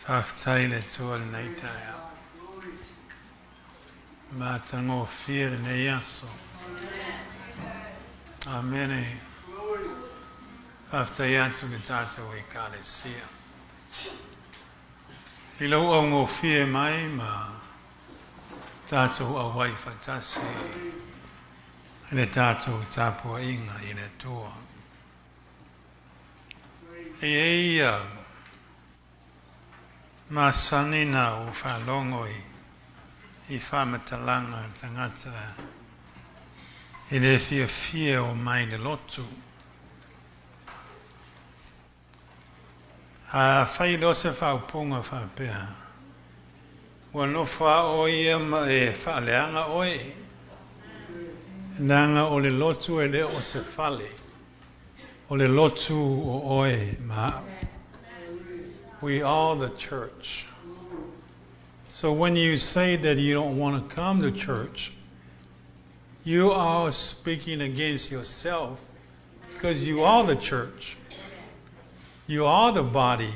Faafetai i le Atua i lenei taeao. Matagofie lenei aso. Amene. Faafetai atu i le tatou Ekalesia i lou augofie mai ma tatou auai faatasi i le tatou tapuaiga i le Atua. E i ai ia masani na ou faalogo i faamatalaga a tagata e le fiafia e omai i le lotu. A fai loa se faaupuga faapea, ua nofo lava oe ia ma e faaleaga oe, leaga o le lotu e le o se fale, o le lotu o oe ma au. We are the church. So when you say that you don't want to come to church, you are speaking against yourself because you are the church. You are the body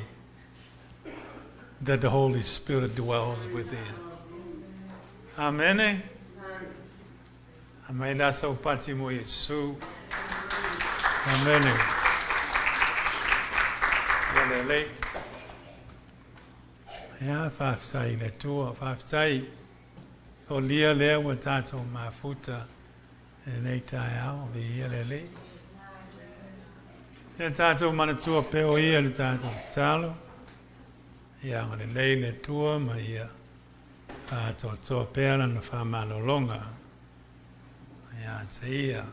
that the Holy Spirit dwells within. Amene. Aumai la sau pati mo Iesu. Amene. Ia lelei. Ia, faafetai i le Atua, faafetai. O lia lea ua tatou mafuta i lenei taeao, viia le Alii. Ia tatou manatua pea o ia le tatou tatalo. Ia agalelei le Atua ma ia faatoatoa pea lana faamalologa ia te ia.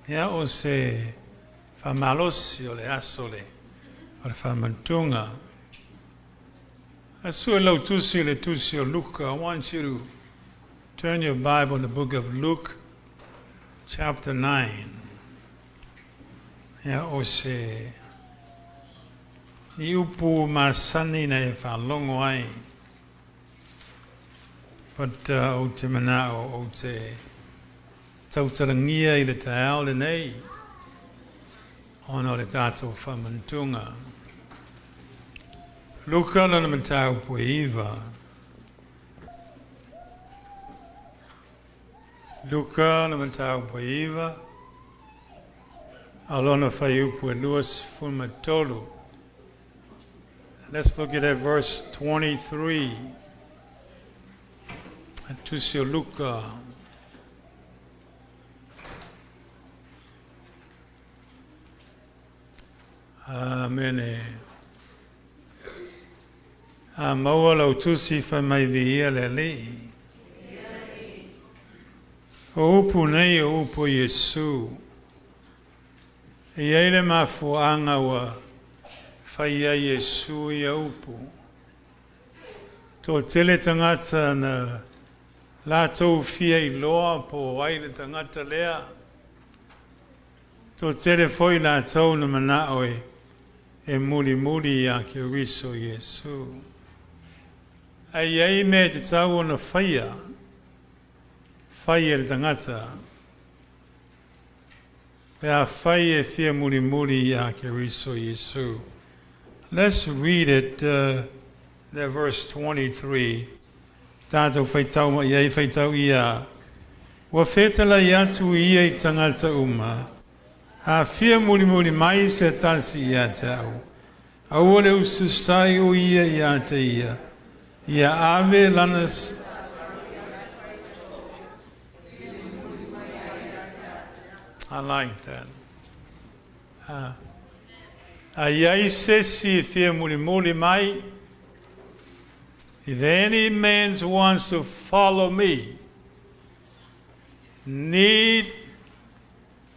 Ia o se faamalosi o le aso le o le faamantuga. A sue lau tusi i le tusi o Luka. I want you to turn your Bible in the book of Luke chapter 9. Ia o se ni upu masani na e faalogo ai. But ou te manao ou te tautalagia i le taeao lenei ona o le tatou faamanatuga. Luka lona mataupu e 9. Luka lona mataupu e 9, a lona fuaiupu e 23. Let's look at verse 23. Tusi o Luka. Amene. A maua lau tusi fai mai viia le Alii. O upu nei o upu o Iesu. E i ai le mafuaaga ua fai ai Iesu ia upu. Toatele tagata na latou fia iloa po o ai le tagata lea. Toatele foi latou na manao e mulimuli ia Keriso Iesu. Ae i ai mea e tatau ona faia, fai e le tagata, pe afai e fia mulimuli ia Keriso Iesu. Let's read it, the verse 23. Tatou faitau ma i ai faitau ia. Ua fetalai atu ia i tagata uma, a fia mulimuli mai se tasi ia te au, aua le ususai o ia ia te ia, ia ave lana. I like that. A i ai se isi e fia mulimuli mai, if any man wants to follow me, need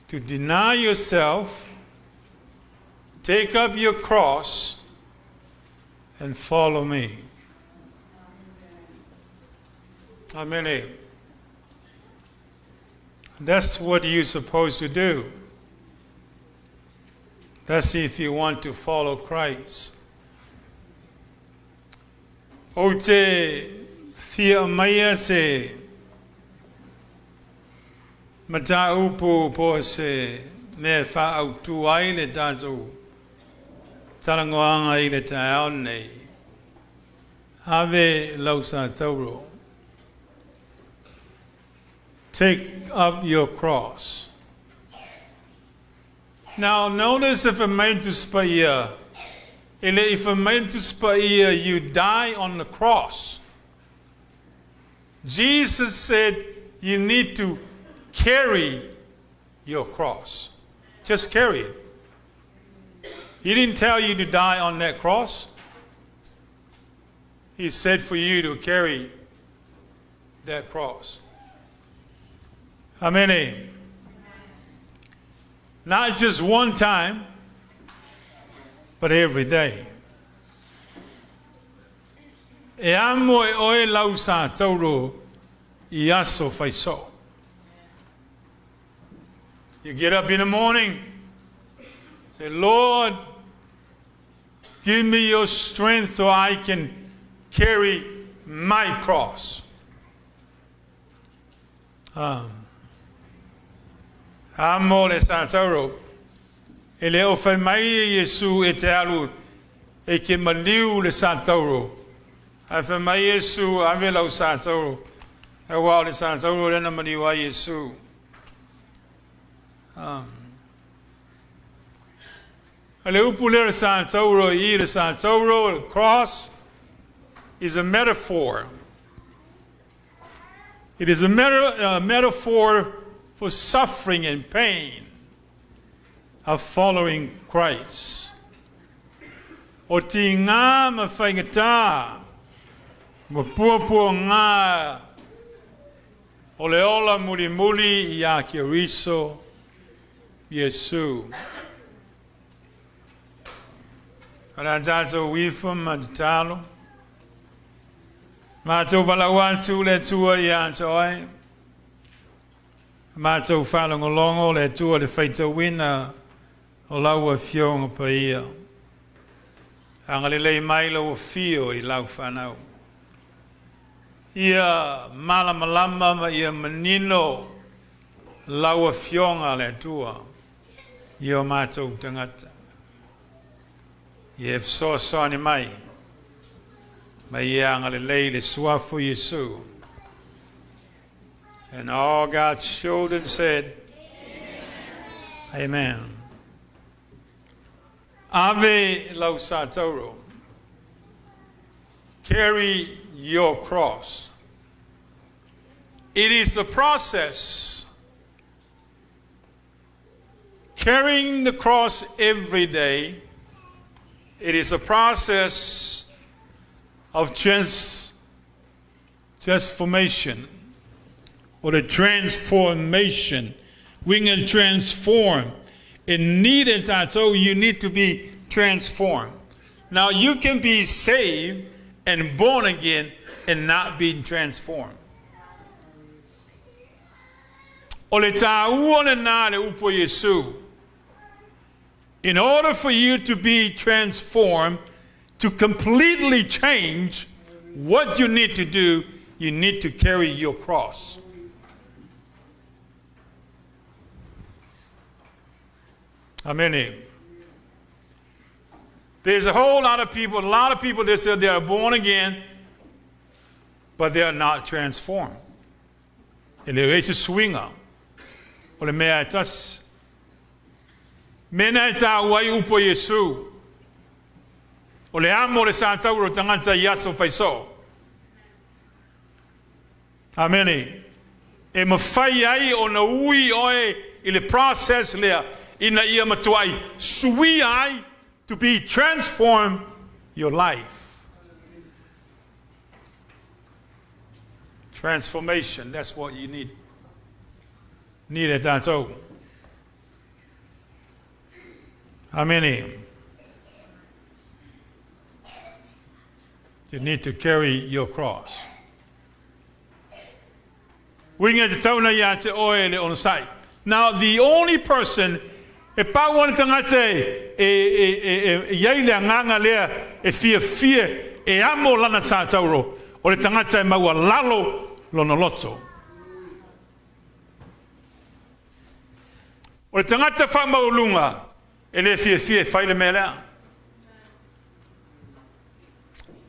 to deny yourself, take up your cross, and follow me. Amen. That's what you're supposed to do. That's if you want to follow Christ. Ou te fia aumaia se mataupu po o se mea e faaautu ai le tatou Talanoaga i le taeao lenei, Ave lau satauro. Take up your cross. Now, notice if a man to spaia, if a man to spaia, you die on the cross. Jesus said you need to carry your cross. Just carry it. He didn't tell you to die on that cross. He said for you to carry that cross. How many? Not just one time, but every day. E amo e oe lau satauro i aso faiso. You get up in the morning, say, Lord, give me your strength so I can carry my cross. Amo le satauro. E le o fai mai e Iesu e te alu e ke maliu le satauro. Ae fai mai Iesu ave lau satauro. Auā o le satauro lea na maliu ai Iesu. A le upu lea le satauro i le satauro, the cross, is a metaphor. It is a metaphor for suffering and pain of following Christ. O tigā ma faigata, ma puapuaga o le ola mulimuli iā Keriso Iesu. O le a tatou ifo ma tatalo. Matou valaau atu le Atua iā te oe. Matou faalogologo le Atua le faitauina o lau Afioga Paia. Agalelei mai lau afio i lau fanau. Ia malamalama ma ia manino lau Afioga le Atua i o matou tagata. Ia fesoasoani mai ma ia agalelei le suafa o Iesu. And all God's children said, Amen. Ave lau satauro. Carry your cross. It is a process. Carrying the cross every day, it is a process of transformation or the transformation. We can transform. It needed that, so you need to be transformed. Now you can be saved and born again and not be transformed. O le tāua lenā le upu a Iesu. In order for you to be transformed, to completely change, what you need to do, you need to carry your cross. Amene. There's a whole lot of people, a lot of people that say they are born again, but they are not transformed. E leai se suiga o le mea e tasi. Mea na e tāua ai upu a Iesu, o le amo o le satauro o tagata i aso faisoo. Amene. E mafai ai ona ui oe i le process lea ina ia matuai suia ai to be transformed your life. Transformation, that's what you need. Need e tātou. Amene. You need to carry your cross. Uiga e tatau ona iā te oe le onosai. Now, the only person, e pau ana tagata e, e, e, e, e i ai le agaga lea e fiafia e amo lana satauro, o le tagata e maualalo lona loto. O le tagata faamaualuga e le fiafia e fai le mea lea.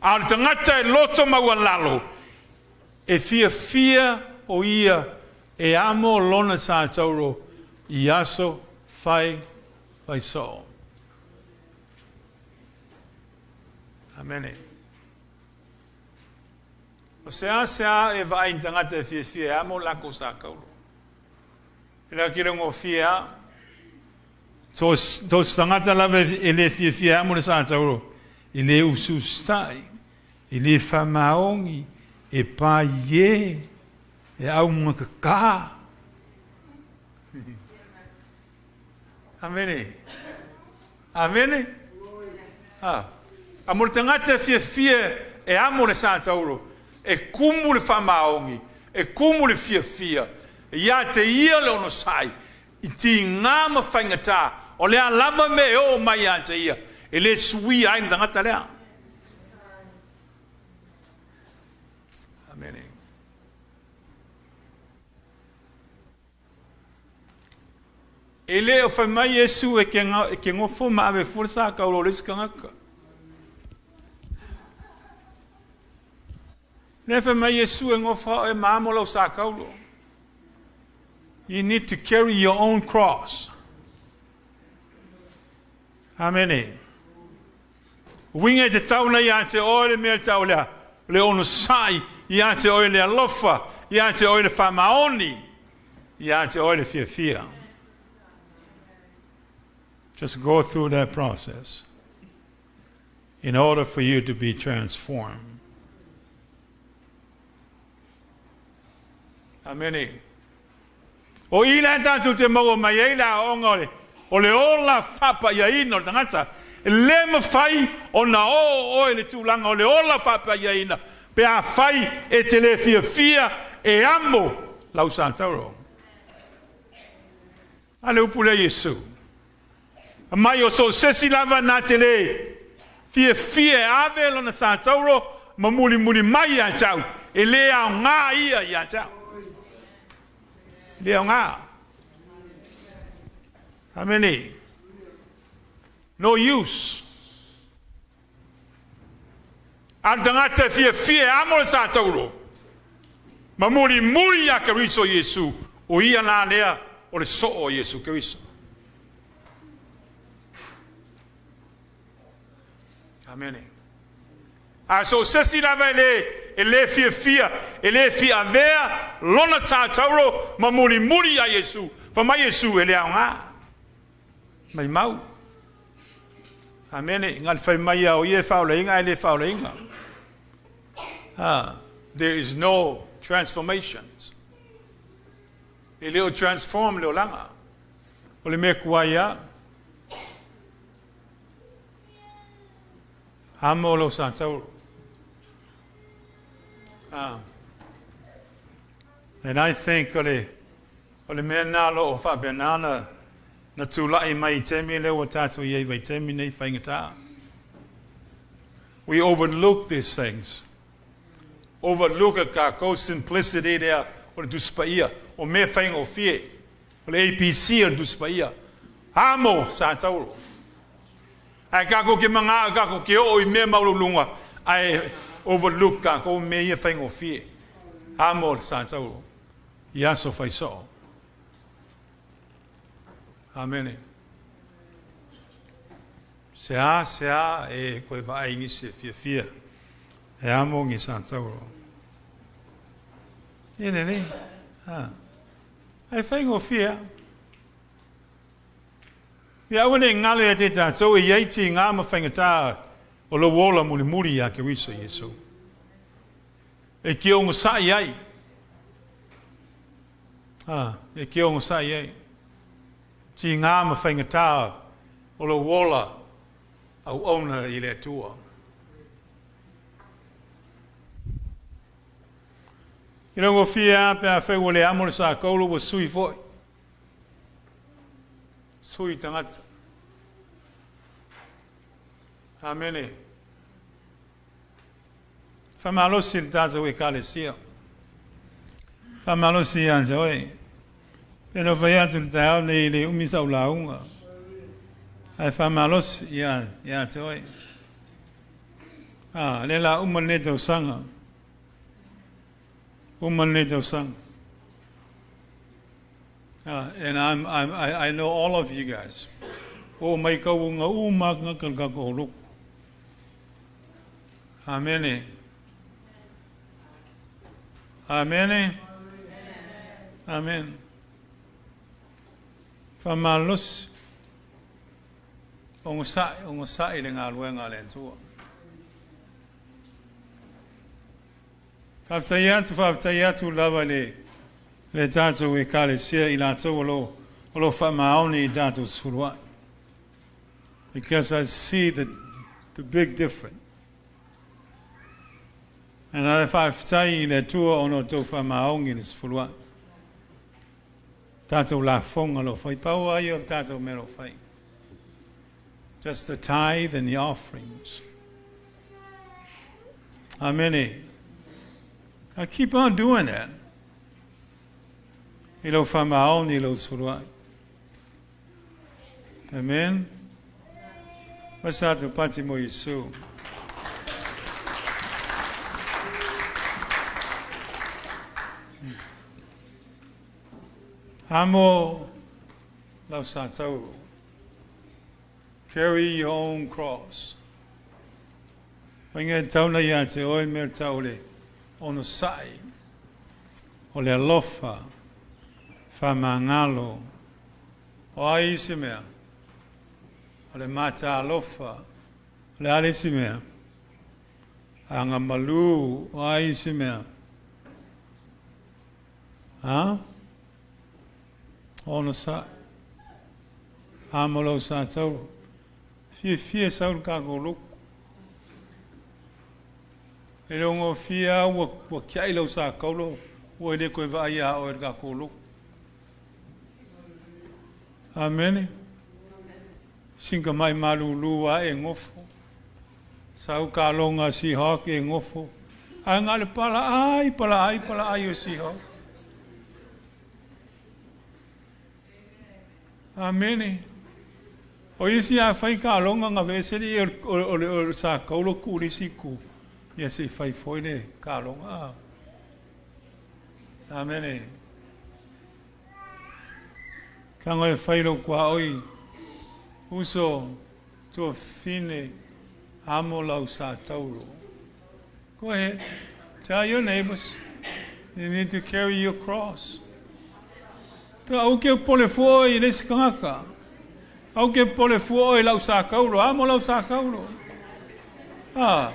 A o le tagata e loto maualalo, e fiafia o ia e amo lona satauro i aso fai fai soo. Amene. O se a se a e vaai i tagata e fiafia e amo lakou sakauro. E le kilo ngofie a. So so se tagata lava e le fiafia e amo le satauro, e le usiusitai, e le faamaoni, e paie, e augakaka. Amene. Amene. Ah. A mo le tagata e fiafia e amo le satauro, e kumu le faamaoni, e kumu le fiafia, ia te ia le onosai, i tigā ma faigatā, o le a lava mea e oo mai ia te ia, e le suia ai le tagata lea. Amene. E le o fai mai Iesu e ke, e ke gofo ma ave fua le sakauro o le isi tagata. Le fai mai Iesu e gofo e ma amo lau sakauro. You need to carry your own cross. Amene. Uiga e tatau ona ia te oe le mea tau lea, le onosai, ia te oe le alofa, ia te oe le faamaoni, ia te oe le fiafia. Just go through that process in order for you to be transformed. Amene. O i la tatou te maua mai ai le aoaoga o le, o le ola faapaiaina o le tagata. E le mafai ona oo oe i le tulaga o le ola faapaiaina pe afai e te le fiafia e amo lau satauro. A le upu lea Iesu. Mai o so o se isi lava na te le fiafia e ave lona satauro ma mulimuli mai ia te au, e le aoga ia ia te au. E le aoga. Amene. No use. A le tagata e fiafia e amo le satauro, ma mulimuli ia Keriso Iesu, o ia la lea o le soo o Iesu Keriso. Amene. A so o se isi lava e le, e le fiafia, e le fia avea lona satauro ma mulimuli ia Iesu, fai mai Iesu e le aoga. Maimau. Amene. Nga le fai mai ia o ia e faaolaina ae le faaolaina. Ah, there is no transformations. E le o transform le olaga. O le mea tuai a. Amo lou satauro. Ah. And I think o le, o le mea na lo o faapena na, na tulai mai i taimi lea ua tatou i ai vaitaimi nei faigata. We overlook these things. Overlook e kākou simplicity lea o le Tusi Paia, o mea faigofie, o le ABC o le Tusi Paia. Amo satauro. Ae kākou ke magao, kākou ke oo i mea maualuluga, ae overlook kākou mea ia faigofie. Amo le satauro i aso fai soo. Amene. Se a, se a e koe vaai nisi e fiafia e amo ni satauro. E lelei. Ha. Ae faigofie. Ia aua ne i galo ia te tātou e iai tigā ma faigata o lou ola mulimuli iā Keriso Iesu. E ke ogosaʻi ai. Ha, e ke ogosaʻi ai. Tigā ma faigata o lou ola auauna i le Atua. I laugofie a pe afai ua le amo le sakauro ua sui foi. Sui tagata. Amene. Faamalosi le tatou Ekalesia. Faamalosi ia te oe. Pe na fai atu le taeao nei e le umi sau lauga. Ae faamalosi ia, ia te oe. A, lea la uma lenei tausaga. Uma lenei tausaga. And I know all of you guys. O mai kauga uma ngaka ka ko loku. Amene. Amene. Amen. Faamalosi. Ogosaʻi, ogosaʻi i le galuega a le Atua. Faafetai atu, faafetai atu lava i le, le tatou Ekalesia i latou o lo, o lo faamaoni i tatou sefuluai. Because I see the big difference. And I faafetai i le Atua ona o tou faamaoni i le sefuluai. Tatou lafoga lo fai. Pau ai o tatou mea lo fai. Just the tithe and the offerings. Amen. I keep on doing that. I lou faamaoni i lou sefuluai. Amen. Ma sa tu pati mo Iesu. Amo lau satauro. Carry your own cross. Fainga e tauna ia te oe mea tau le onosai, o le alofa, faamagalo, o ai isi mea, o le mataalofa, o le a le isi mea, agamalu, o ai isi mea, ha? Onosai, amo lou satauro, fiafia sau le tatou lotu. E le o gofie lava ua, ua tiai lau satauro, ua le toe vaai ia oe i le tatou lotu. Amene. Singa mai malulu a e gofo. Sau kaloga Seahawk e gofo. Ae na o le palaai, palaai, palaai o Seahawk. Amene. O isi a fai kaloga na aveese le o le satauro tuu i le isi itu, ia se i fai foi le kaloga. Amene. Kago e fai lou tuaoi, uso, tuafafine, amo lau satauro. Go ahead. Tell your neighbors. You need to carry your cross. Aua ke popole fua oe i le isi tagata. Aua ke popole fua oe i lau satauro. Amo lau satauro. Ah.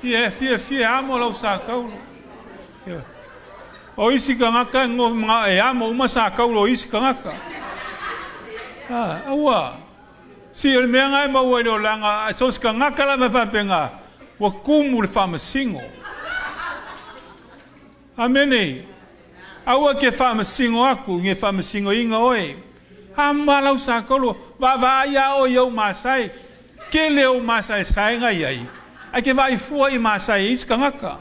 Ia fiafia amo lau satauro. Ia. O isi tagata e amo uma satauro o isi tagata. Ah, aua. Si o le mea lena e maua i le olaga, so o se tagata lava e faapena, ua tumu le faamasino. Amene. Aua ke faamasino atu, ne faamasinoina oe. Amo lau satauro, vaavaai a oe i ou masae. Tele ou masaesaega i ai, ae ke vaai fua i masae e isi tagata.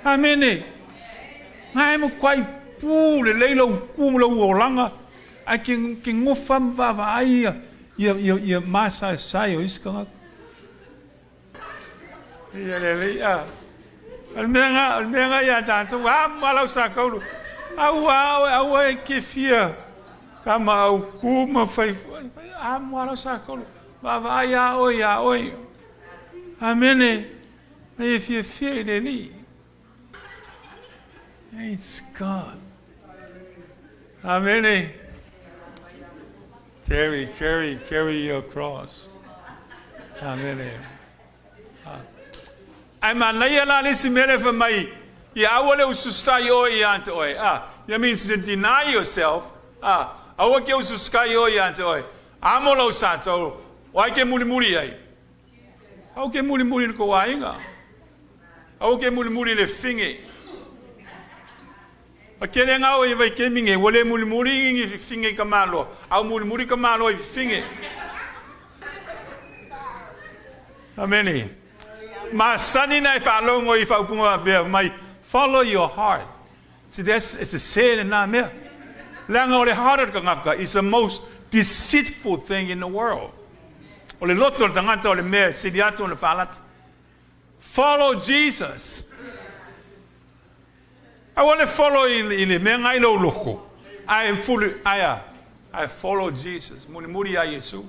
Amene. Na e matuai pu lelei lou tu ma lou olaga, ae ke, ke gofa ma vaavaai ia, ia, ia, ia masaesae o isi tagata. Ia lelei, a. O le mea lena, o le mea lena ia tatou, amo lau satauro. Aua oe, aua e ke fia kamaauku ma fai, amo lau satauro. Vaavaai a oe ia oe. Amene. Ma e fiafia i le Alii. Praise God. Amene. Terry, carry, carry your cross. Amene. Ae manaia la le isi mea lea fai mai, ia aua le ususai oe ia te oe. Ah, that means to deny yourself. Ah, aua ke ususakai oe ia te oe. Amo lau satauro, o ai ke mulimuli ai. Aua ke mulimuli i le tou aiga. Aua ke mulimuli i le fige. A kele ngā o i vai kemi nge, ua le mulimuli i fige i ka maloa, a ua mulimuli ka maloa i fige. Amene. Masani na e faalogo i faaupuga faapea mai, follow your heart. See, that's, it's a sese lena mea. Leaga o le heart o le tagata is the most deceitful thing in the world. O le loto o le tagata o le mea e sili atu ona faalata. Follow Jesus. Aua le follow i le mea nga i lou loko, ae fuli, ae a? Ae follow Jesus, mulimuli ia Iesu.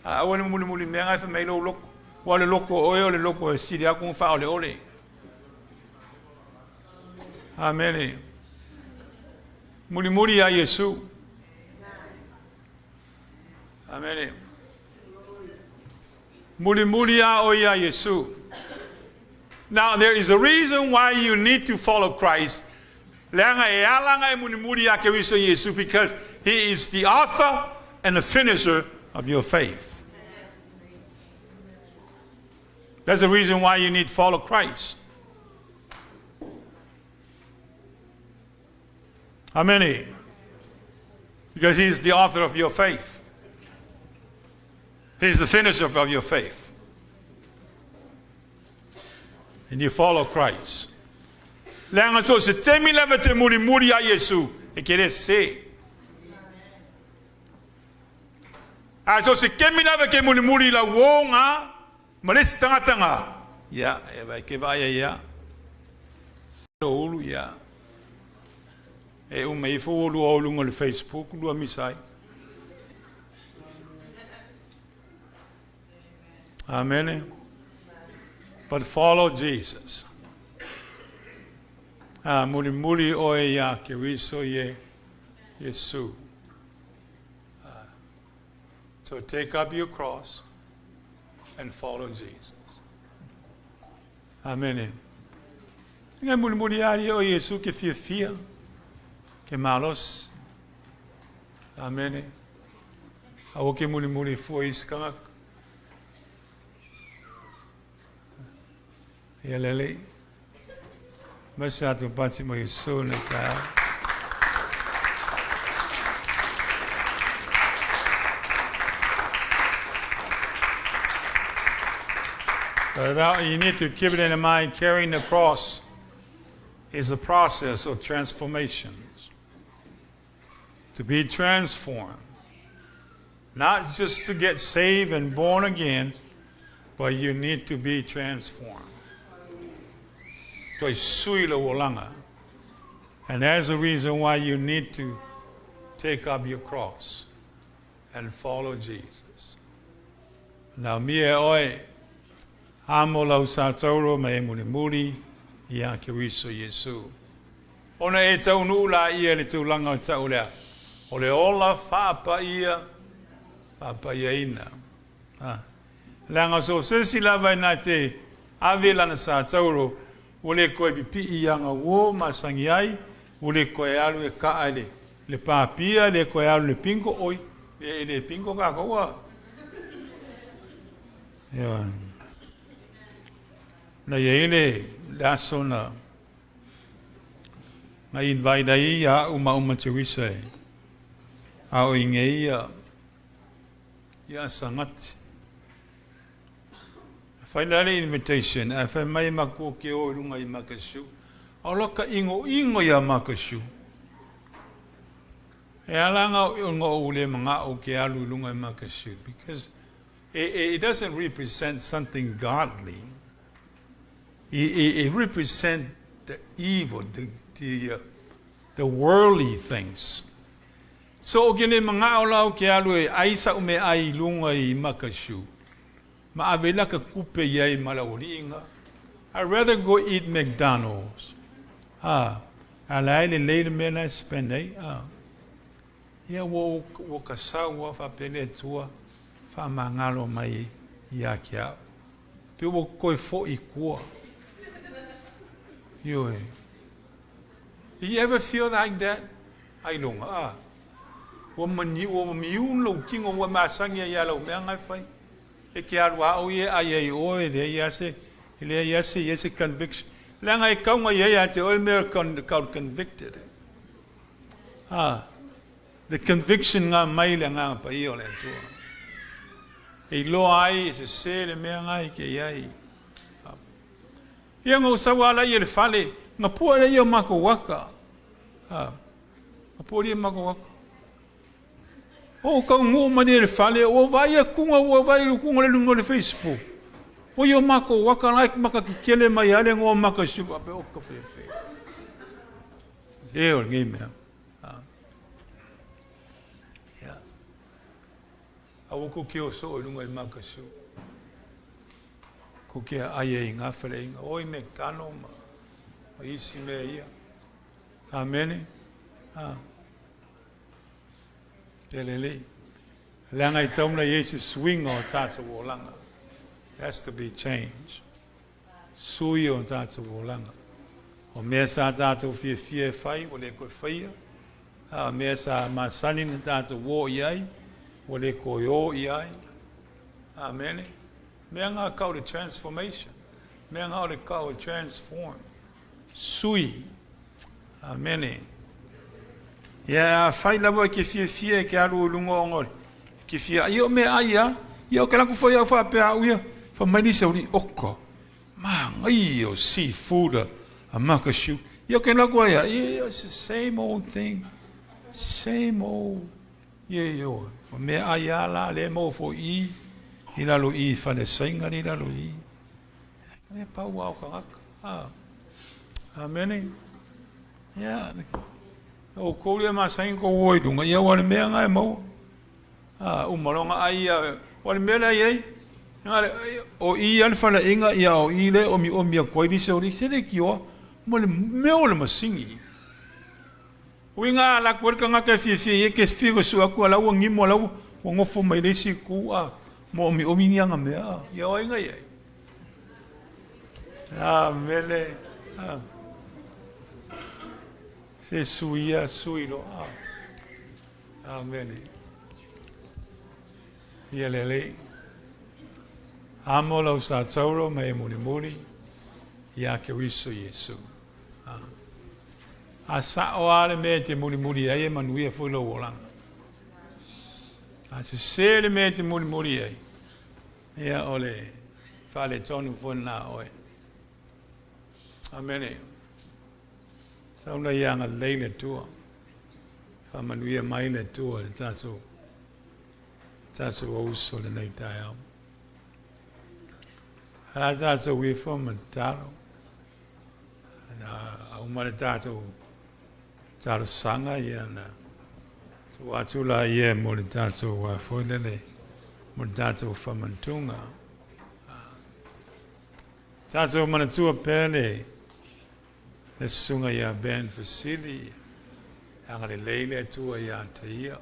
Aua le mulimuli i mea nga e fai mai ai lou loko, aua o le loko o oe o le loko e sili atu ona faaoleole. Amene. Mulimuli ia Iesu. Amene. Mulimuli a oe ia Iesu. Now there is a reason why you need to follow Christ. Leaga e ala ona e mulimuli ia Keriso Iesu because he is the author and the finisher of your faith. That's the reason why you need to follow Christ. How many? Because he is the author of your faith. He is the finisher of your faith. And you follow Christ. Leaga so se taimi lava e te mulimuli ia Iesu, e ke le sese. A so se kemi lava e ke mulimuli i lau uo nga ma le isi tagata nga, ia, e vai ke vaai ai ia. Lo ulu, ia. E uma ifo ua lua o luga o le Facebook, lua misa ai. Amene. But follow Jesus. A mulimuli oe iā Keriso ie Iesu. So take up your cross and follow Jesus. Amene. Ngai mulimuli a ia o Iesu ke fiafia, ke malosi. Amene. Aua ke mulimuli fua i isi tagata. Ia lelei. Ma se atu pati mo Iesu nei taeao. But you need to keep it in mind, carrying the cross is a process of transformations. To be transformed. Not just to get saved and born again, but you need to be transformed. Toe sui lou olaga. And that's the reason why you need to take up your cross and follow Jesus. Manaomia e oe, amo lau satauro ma e mulimuli iā Keriso Iesu. Ona e taunuu laia i le tulaga o tau lea, o le ola faapaia, faapaiaina. A. Leaga so o se isi lava ina te ave lana satauro, ua le koe pipii i aga uo masani ai, ua le koe alu e kaa i le le papia, le koe alu i le bingo, oi, e le bingo kākou a. Ioe. Na i ai le aso na na invite ai ia a'u ma uma Teresa e ao i ngeia ia Sagati. Fai la le invitation ae fai mai makou ke o i luga i Makashu. A o laka ʻinoʻino iā Makashu. E ala ona ou le manaʻo ke alu i luga i Makashu because it, it doesn't represent something godly. It, it, it represent the evil, the worldly things. So o ke le manaʻo la o ke alu e ʻai saʻu meaʻai i luga i Makashu, ma ave laka kupe i ai ma lau aliʻiga. I rather go eat McDonald's. Ah, a la e lelei le mea la e spend ai. Ah. Ia ua, ua ka sau ua faapea le Atua faamagalo mai ia te a'u. Pe ua toe foʻi i tua. Ioe. Did you ever feel like that? Ailoga, ah. Ua mani, ua miu lou tino ua masani ai ia lau mea na e fai. E ke alu a ʻoe e ʻai ai ʻoe, e leai lava se, e leai lava se i ai se conviction. Leaga e kauga i ai ia te ʻoe le mea o le convicted. Ah, the conviction nga mai le Agaga Paia o le Atua. E iloa ai e sesē le mea nga i ke i ai. Ia na ou sau ala ia i le fale, na pua lea ia o makou aka. Ah, na pua lea ia o makou aka. O taunuu mai lea i le fale, ua vaai atu ua vaai le kuga le luga o le Facebook. Oi o makou waka la e maka kekele mai ai le igoa o Makasiu faapea oka fefe. Le o lenei mea. Ia. Aua kou te o soo i luga i Makasiu. Kou te aai ai i na faleaiga. O i McDonald ma isi mea ia. Amene. Ia lelei. Leaga e tatau ona i ai se suiga o tatou olaga. There has to be change. Sui o tatou olaga. O mea sa tatou fiafia e fai, ua le toe faia. A o mea sa masani na tatou o i ai, ua le toe o i ai. Amene. Mea na tau le transformation. Mea na o le tau e transform. Sui. Amene. Ia, afai lava e te fiafia e te alu i luga ona e te fia ai, ia o meaai lava. Ia ou te alu atu foi au faapea au ia, fai mai le isi au alii, oka, manaia o seafood a Makasiu. Ia ou te alu atu ai lava, ia, it's the same old thing, same old, ia, ia, o meaai lava la lea e maua foi i i, i lalo i i Falesaina lea i lalo i i. E pau lava o tagata. Amene. Ia, outou lea masani ona outou o i luga, ia aua o le mea lena e maua. A uma loa ona ai ia, o le mea la e i ai, o i lava le faleaiga, ia o i lea e omiomi atu ai le isi au alii, se leitioa, ma le mea o le masini. Uiga a alu atu ai le tagata e fiafia i ai, ke fiu e sue atu, a o la ua nimo, a o la ua nofo mai le isi itu, a ma omiomi ni ana mea, ia o ai na i ai? Amene. Se sui ia, sui loa. Amene. Ia lelei. Amo lau satauro ma e mulimuli ia Keriso Iesu. A sao lava le mea e te mulimuli ai e manuia foi lou olaga. A sese le mea e te mulimuli ai, ia o le faaletonu foi lena o oe. Amene. Sau na ia agalelei le Atua. Faamanuia mai le Atua i le tatou tatou auso lenei taeao. A tatou ifo ma tatalo. Na uma le tatou talosaga ia na tuu atu laia mo le tatou foi lele mo le tatou faamanatuga. Tatou manatua pea le susuga ia Ben Fesili, e agalelei le Atua ia te ia,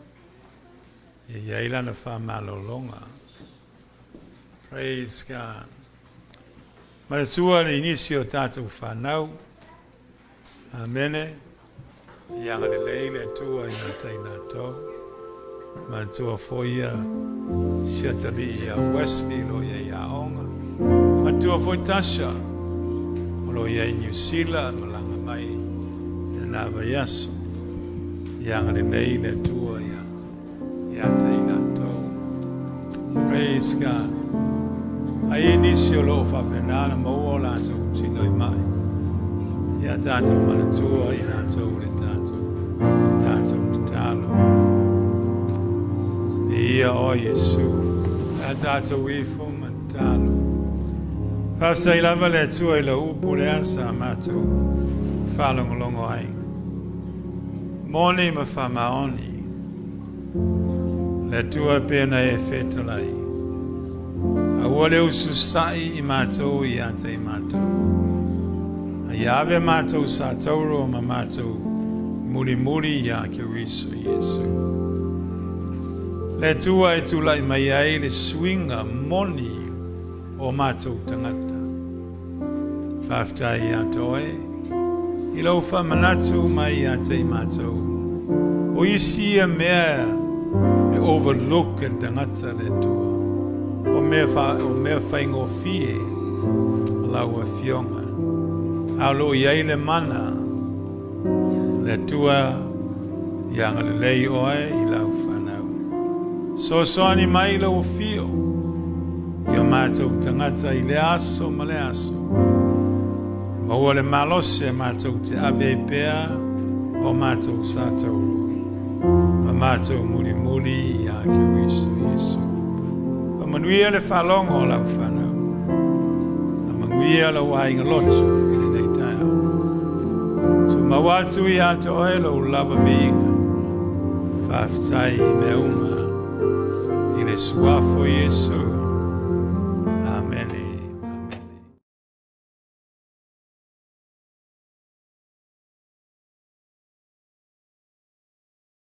ia i ai lana faamalologa. Praise God. Manatua le nisi o tatou fanau. Amene. Ia agalelei le Atua ia te i latou. Manatua foi ia si atalii ia Wesley o lo o i ai i aoga. Manatua foi Tasha o lo o i ai i Niu Sila malaga mai i lena vaiaso. Ia agalelei le Atua ia ia te i latou. Praise God. A i ai nisi o lo o faapena ona maua o latou tino i mai, ia tatou manatua i latou le tatou, tatou tatalo. Ia o Iesu, a tatou ifo ma tatalo. Faafetai lava le Atua i lau upu lea sa matou faalogologo ai. Moni ma faamaoni. Le Atua pei ona e fetalai. Aua le ususa'i i matou ia te i matou. A ia ave matou satauro ma matou mulimuli ia Keriso Iesu. Le Atua e tulai mai ai le suiga moni o matou tagata. Faafetai ia te oe i lou faamanatu mai ia te i matou. O isi ia mea e overlook e le tagata le Atua. O mea, fa, o mea faigofie o lau Afioga. A o lo o i ai le mana le Atua ia agalelei oe i lau fanau. Soasoani mai lou afio i o matou tagata i lea aso ma lea aso. Maua le malosi e matou te ave ai pea o matou satauro ma matou mulimuli ia Keriso Iesu. Faamanuia le faalogo o lau fanau. Faamanuia lou aiga lotu i lenei taeao. Tumau atu ia te oe lou lava viiga. Faafetai i mea uma. I le suafa o Iesu.